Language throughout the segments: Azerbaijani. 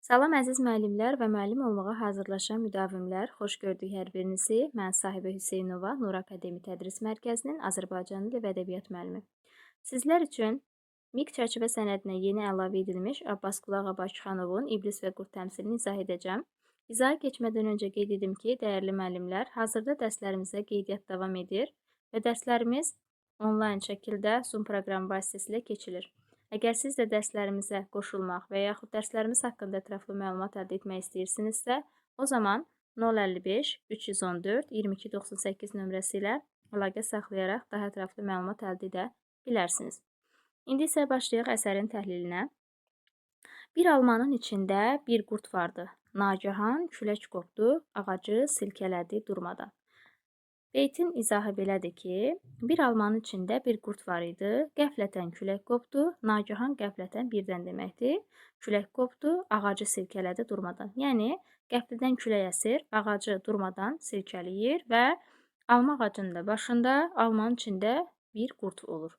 Salam əziz müəllimlər və müəllim olmağa hazırlaşan müdavimlər. Xoş gördük hər birinizi. Mən Sahibə Hüseynova, Nur Akademi Tədris Mərkəzinin Azərbaycan dili və ədəbiyyat müəllimi. Sizlər üçün MİQ çərçivə sənədinə yeni əlavə edilmiş Abbasqulu Ağa Bakıxanovun İblis və Qurd təmsilini izah edəcəm. İzaha keçmədən öncə qeyd edim ki, dəyərli müəllimlər, hazırda dərslərimizə qeydiyyat davam edir və dərslərimiz onlayn şəkildə Zoom proqramı vasitəsilə keçilir. Əgər siz də dərslərimizə qoşulmaq və yaxud dərslərimiz haqqında ətraflı məlumat əldə etmək istəyirsinizsə, o zaman 055 314 22 98 nömrəsi ilə əlaqə saxlayaraq daha ətraflı məlumat əldə edə bilərsiniz. İndi isə başlayaq əsərin təhlilinə. Bir almanın içində bir qurd vardı. Nagahan külək qopdu, ağacı silkələdi durmadan. Beytin izahı belədir ki, bir almanın içində bir qurd var idi. Qəflətən külək qopdu. Nagahan qəflətən birdən deməkdir. Külək qopdu, ağacı silkələdi durmadan. Yəni qəflətən külək əsir, ağacı durmadan silkələyir və alma ağacının da başında almanın içində bir qurd olur.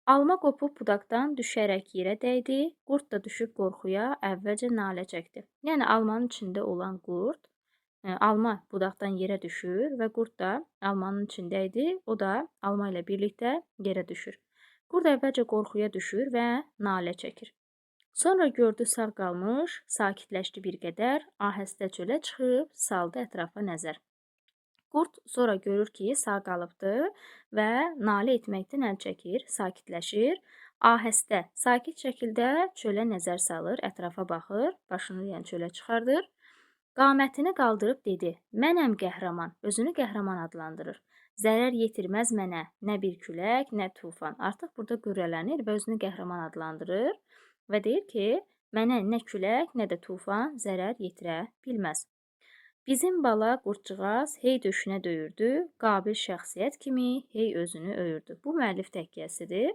Alma qopub budaqdan düşərək yerə dəydi. Qurd da düşüb qorxuya, əvvəlcə nalə çəkdi. Yəni almanın içində olan qurd, alma budaqdan yerə düşür və qurd da almanın içində idi. O da alma ilə birlikdə yerə düşür. Qurd əvvəlcə qorxuya düşür və nalə çəkir. Sonra gördü sağ qalmış, sakitləşdi bir qədər, ahəstə çölə çıxıb saldı ətrafa nəzər. Qurd sonra görür ki, sağ qalıbdı və nalə etməkdən əl çəkir, sakitləşir. Ahəstə, sakit şəkildə çölə nəzər salır, ətrafa baxır, başını yəni çölə çıxardır. Qamətini qaldırıb dedi: "Mənəm qəhrəman." Özünü qəhrəman adlandırır. Zərər yetirməz mənə nə bir külək, nə tufan. Artıq burada qürrələnir və özünü qəhrəman adlandırır və deyir ki, mənə nə külək, nə də tufan zərər yetirə bilməz. Bizim bala qurdcığaz hey döşünə döyürdü, qabil şəxsiyyət kimi hey özünü öyürdü. Bu müəllif təkyəsidir.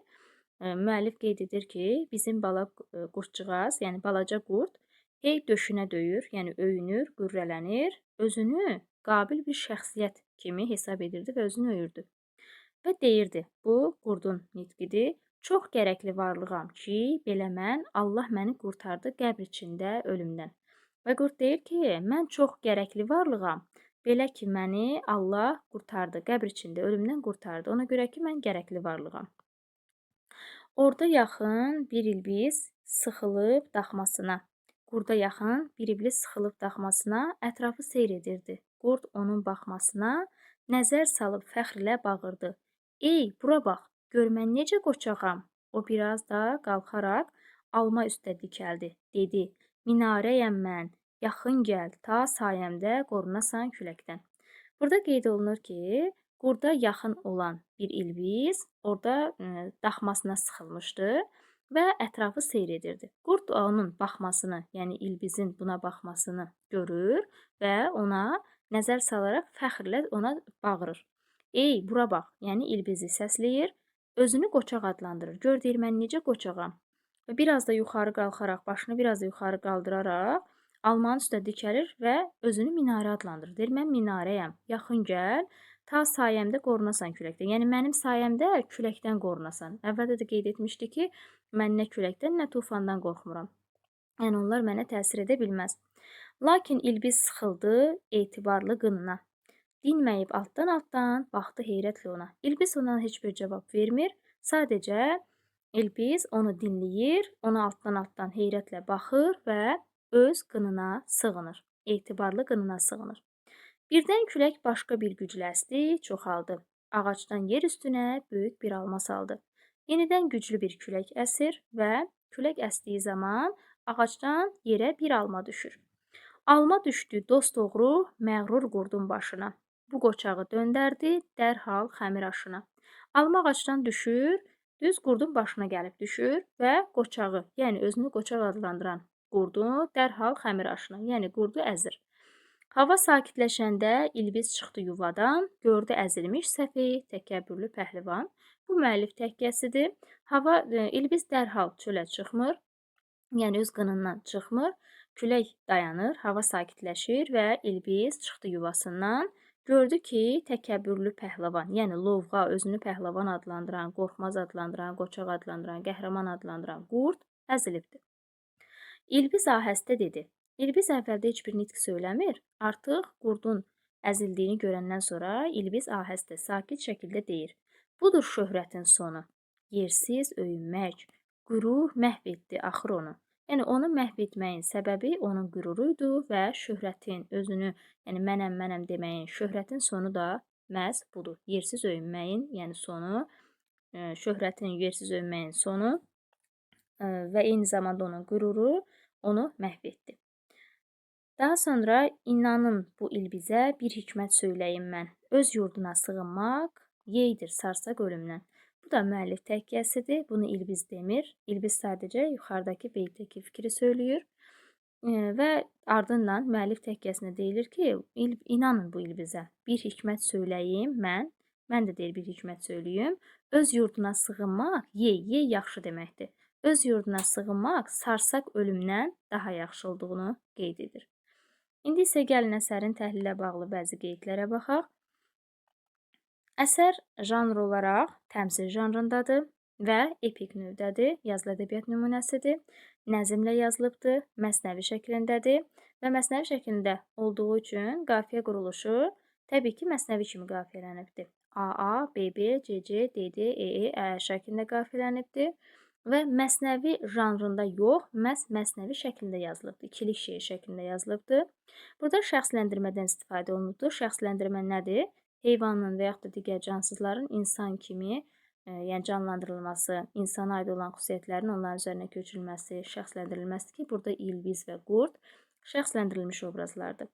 Müəllif qeyd edir ki, bizim bala qurdcığaz, yəni balaca qurd hey döşünə döyür, yəni öyünür, qürrələnir, özünü qabil bir şəxsiyyət kimi hesab edirdi və özünü öyürdü. Və deyirdi, bu qurdun nitqidir, çox gərəkli varlığam ki, belə mən, Allah məni qurtardı qəbr içində ölümdən. Və qurd deyir ki, mən çox gərəkli varlığam, belə ki, məni Allah qurtardı, qəbr içində ölümdən qurtardı. Ona görə ki, mən gərəkli varlığam. Orada yaxın bir ilbiz sıxılıb daxmasına. Qurda yaxın bir iblis sıxılıb daxmasına, ətrafı seyr edirdi. Qurd onun baxmasına nəzər salıb fəxr ilə bağırdı. Ey, bura bax, gör mən necə qoçağam. O biraz da qalxaraq alma üstə dikəldi. Dedi, minarəyəm mən, yaxın gəl, ta sayəmdə qorunasan küləkdən. Burada qeyd olunur ki, qurda yaxın olan bir ilbiz orada daxmasına sıxılmışdı və ətrafı seyr edirdi. Qurd onun baxmasını, yəni ilbizin buna baxmasını görür və ona nəzər salaraq fəxrlə ona bağırır. Ey, bura bax, yəni ilbizi səsləyir, özünü qoçaq adlandırır. Gör, deyir, mən necə qoçağam. Və biraz da yuxarı qalxaraq, başını biraz da yuxarı qaldıraraq almanın üstə dikəlir və özünü minarə adlandırır. Deyir, mən minarəyəm, yaxın gəl, ta sayəmdə qorunasan küləkdən. Yəni, mənim sayəmdə küləkdən qorunasan. Əvvəldə də qeyd etmişdi ki, mən nə küləkdən, nə tufandan qorxmuram. Yəni, onlar mənə təsir edə bilməz. Lakin ilbiz sıxıldı etibarlı qınına. Dinməyib altdan-altdan baxdı heyrətlə ona. İlbiz ona heç bir cavab vermir. Sadəcə ilbiz onu dinləyir, ona altdan-altdan heyrətlə baxır və öz qınına sığınır. Etibarlı qınına sığınır. Birdən külək başqa bir güclə əsdi, çoxaldı. Ağacdan yer üstünə böyük bir alma saldı. Yenidən güclü bir külək əsir və külək əsdiyi zaman ağacdan yerə bir alma düşür. Alma düşdü dosdoğru məğrur qurdun başına. Bu qoçağı döndərdi dərhal xəmir aşına. Alma ağacdan düşür, düz qurdun başına gəlib düşür və qoçağı, yəni özünü qoçaq adlandıran qurdu dərhal xəmir aşına, yəni qurdu əzir. Hava sakitləşəndə ilbiz çıxdı yuvadan, gördü əzilmiş səfeh, təkəbbürlü pəhlivan. Bu müəllif təkyəsidir. İlbiz dərhal çölə çıxmır, yəni öz qınından çıxmır. Külək dayanır, hava sakitləşir və ilbiz çıxdı yuvasından. Gördü ki, təkəbbürlü pəhləvan, yəni lovğa, özünü pəhləvan adlandıran, qorxmaz adlandıran, qoçaq adlandıran, qəhrəman adlandıran qurd əzilibdir. İlbiz ahəstə dedi. İlbiz əvvəldə heç bir nitq söyləmir. Artıq qurdun əzildiyini görəndən sonra İlbiz ahəstə, sakit şəkildə deyir. Budur şöhrətin sonu. Yersiz öyünmək, qürur məhv etdi axır onu. Yəni, onu məhv etməyin səbəbi onun qüruru idi və şöhrətin özünü, yəni mənəm, mənəm deməyin, şöhrətin sonu da məhz budur. Yersiz öyünməyin, yəni sonu, şöhrətin yersiz öyünməyin sonu və eyni zamanda onun qüruru onu məhv etdi. Daha sonra inanın bu İlbizə bir hikmət söyləyim mən. Öz yurduna sığınmaq yeydir sarsaq ölümdən. Bu da müəllif təkyəsidir. Bunu İlbiz demir. İlbiz sadəcə yuxarıdakı beytdəki fikri söyləyir. Və ardından müəllif təkyəsinə deyilir ki, inanın bu İlbizə. Bir hikmət söyləyim mən. Mən də deyir bir hikmət söyləyim. Öz yurduna sığınmaq yey yaxşı deməkdir. Öz yurduna sığınmaq sarsaq ölümdən daha yaxşı olduğunu qeyd edir. İndi isə gəlin əsərin təhlilə bağlı bəzi qeydlərə baxaq. Əsər janr olaraq təmsil janrındadır və epik növdədir, yazılı ədəbiyyat nümunəsidir, nəzmlə yazılıbdır, məsnəvi şəklindədir və məsnəvi şəklində olduğu üçün qafiyə quruluşu təbii ki, məsnəvi kimi qafiyələnibdir. AA, BB, CC, DD, EE, Ə şəklində qafiyələnibdir və məsnəvi janrında yox, məhz məsnəvi şəklində yazılıbdır, ikilik şeir şəklində yazılıbdır. Burada şəxsləndirmədən istifadə olunubdur. Şəxsləndirmə nədir? Heyvanın və yaxud da digər cansızların insan kimi, yəni canlandırılması, insana aid olan xüsusiyyətlərin onların üzərinə köçürülməsi, şəxsləndirilməsidir ki, burada İlbiz və qurd şəxsləndirilmiş obrazlardır.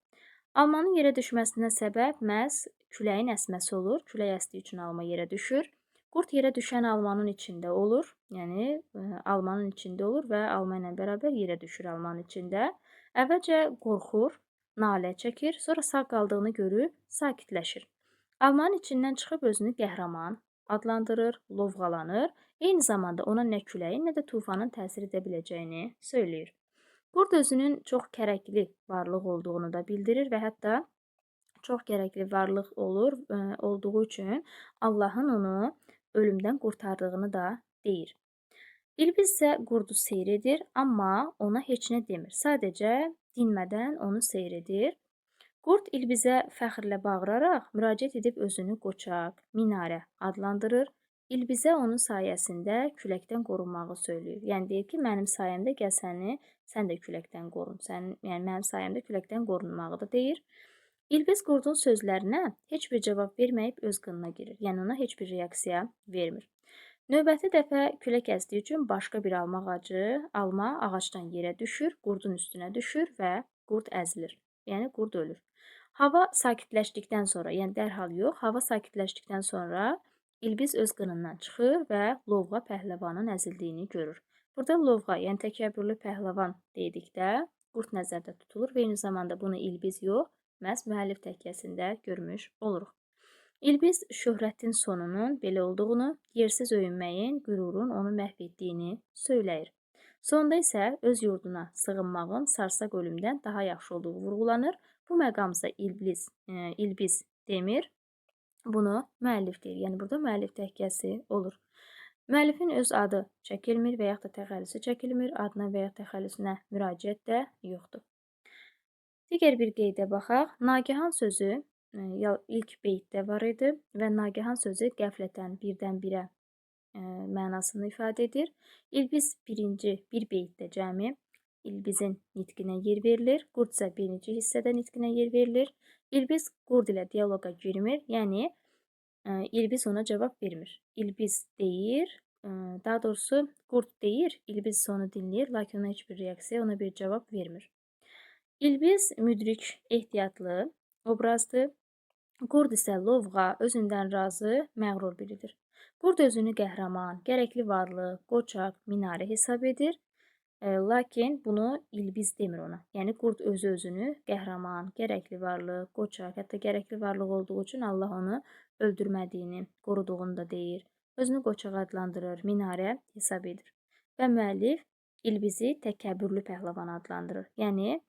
Almanın yerə düşməsinə səbəb məhz küləyin əsməsi olur. Külək əsdiyi üçün alma yerə düşür. Qurd yerə düşən almanın içində olur, yəni almanın içində olur və alma ilə bərabər yerə düşür almanın içində. Əvvəlcə qorxur, nalə çəkir, sonra sağ qaldığını görüb sakitləşir. Almanın içindən çıxıb özünü qəhrəman adlandırır, lovğalanır. Eyni zamanda ona nə küləyin, nə də tufanın təsir edə biləcəyini söyləyir. Qurd özünün çox kərəkli varlıq olduğunu da bildirir və hətta çox gərəkli varlıq olduğu üçün Allahın onu ölümdən qurtardığını da deyir. İlbiz isə qurdu seyr edir, amma ona heç nə demir. Sadəcə dinmədən onu seyr edir. Qurd İlbizə fəxrlə bağıraraq müraciət edib özünü qoçaq, minarə adlandırır. İlbizə onun sayəsində küləkdən qorunmağı söyləyir. Yəni deyir ki, mənim sayəmdə gəl səni, sən də küləkdən qorun. Yəni mənim sayəmdə küləkdən qorunmağı da deyir. İlbiz qurdun sözlərinə heç bir cavab verməyib öz qınına girir. Yəni ona heç bir reaksiya vermir. Növbəti dəfə külək əsdiyi üçün başqa bir alma ağacdan yerə düşür, qurdun üstünə düşür və qurd əzilir. Yəni qurd ölür. Hava sakitləşdikdən sonra, yəni dərhal yox, hava sakitləşdikdən sonra İlbiz öz qınından çıxır və lovğa pəhləvanın əzildiyini görür. Burada lovğa, yəni təkəbbürlü pəhləvan dedikdə qurd nəzərdə tutulur və eyni zamanda bunu İlbiz yox, məhz müəllif təkyəsində görmüş oluruq. İlbiz şöhrətin sonunun belə olduğunu, yersiz öyünməyin, qürurun onu məhv etdiyini söyləyir. Sonda isə öz yurduna sığınmağın sarsaq ölümdən daha yaxşı olduğu vurğulanır. Bu məqam isə İlbiz demir, bunu müəllif deyir. Yəni burada müəllif təkyəsi olur. Müəllifin öz adı çəkilmir və yaxud da təxəllüsü çəkilmir, adına və ya təxəllüsünə müraciət də yoxdur. Digər bir qeydə baxaq. Nagihan sözü ilk beytdə var idi və nagihan sözü qəflətən, birdən-birə mənasını ifadə edir. İlbiz bir beytdə cəmi İlbizin nitqinə yer verilir. Qurd isə birinci hissədə nitqinə yer verilir. İlbiz qurd ilə dialoqa girmir, yəni İlbiz ona cavab vermir. İlbiz deyir, daha doğrusu qurd deyir, İlbiz onu dinləyir, lakin ona heç bir reaksiya, ona bir cavab vermir. İlbiz müdrik, ehtiyatlı obrazdır. Qurd isə lovğa, özündən razı, məğrur biridir. Qurd özünü qəhrəman, gərəkli varlıq, qoçaq, minarə hesab edir. Lakin bunu İlbiz demir ona. Yəni qurd özü özünü qəhrəman, gərəkli varlıq, qoçaq, hətta gərəkli varlıq olduğu üçün Allah onu öldürmədiyini, qoruduğunu da deyir. Özünü qoçaq adlandırır, minarə hesab edir. Və müəllif İlbizi təkəbbürlü pəhləvan adlandırır. Yəni,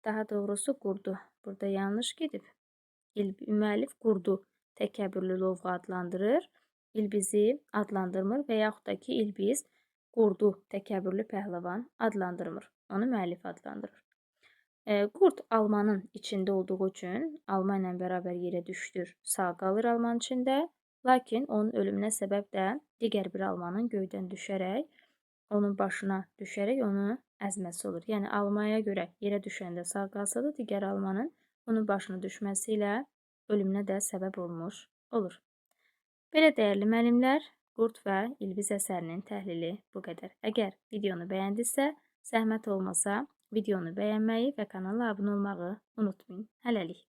daha doğrusu qurdu. Burada yanlış gedib. Müəllif qurdu təkəbbürlü lovğa adlandırır. İlbizi adlandırmır və yaxud da ki, İlbiz Qurdu təkəbbürlü pəhləvan adlandırmır. Onu müəllif adlandırır. Qurd almanın içində olduğu üçün alma ilə bərabər yerə düşdür, sağ qalır almanın içində. Lakin onun ölümünə səbəb də digər bir almanın göydən düşərək, onun başına düşərək onu əzməsi olur. Yəni almaya görə yerə düşəndə sağ qalsa da digər almanın onun başına düşməsi ilə ölümünə də səbəb olmuş olur. Belə dəyərli müəllimlər, Qurd və İlbiz əsərinin təhlili bu qədər. Əgər videonu bəyəndinizsə, zəhmət olmasa videonu bəyənməyi və kanala abunə olmağı unutmayın. Hələlik.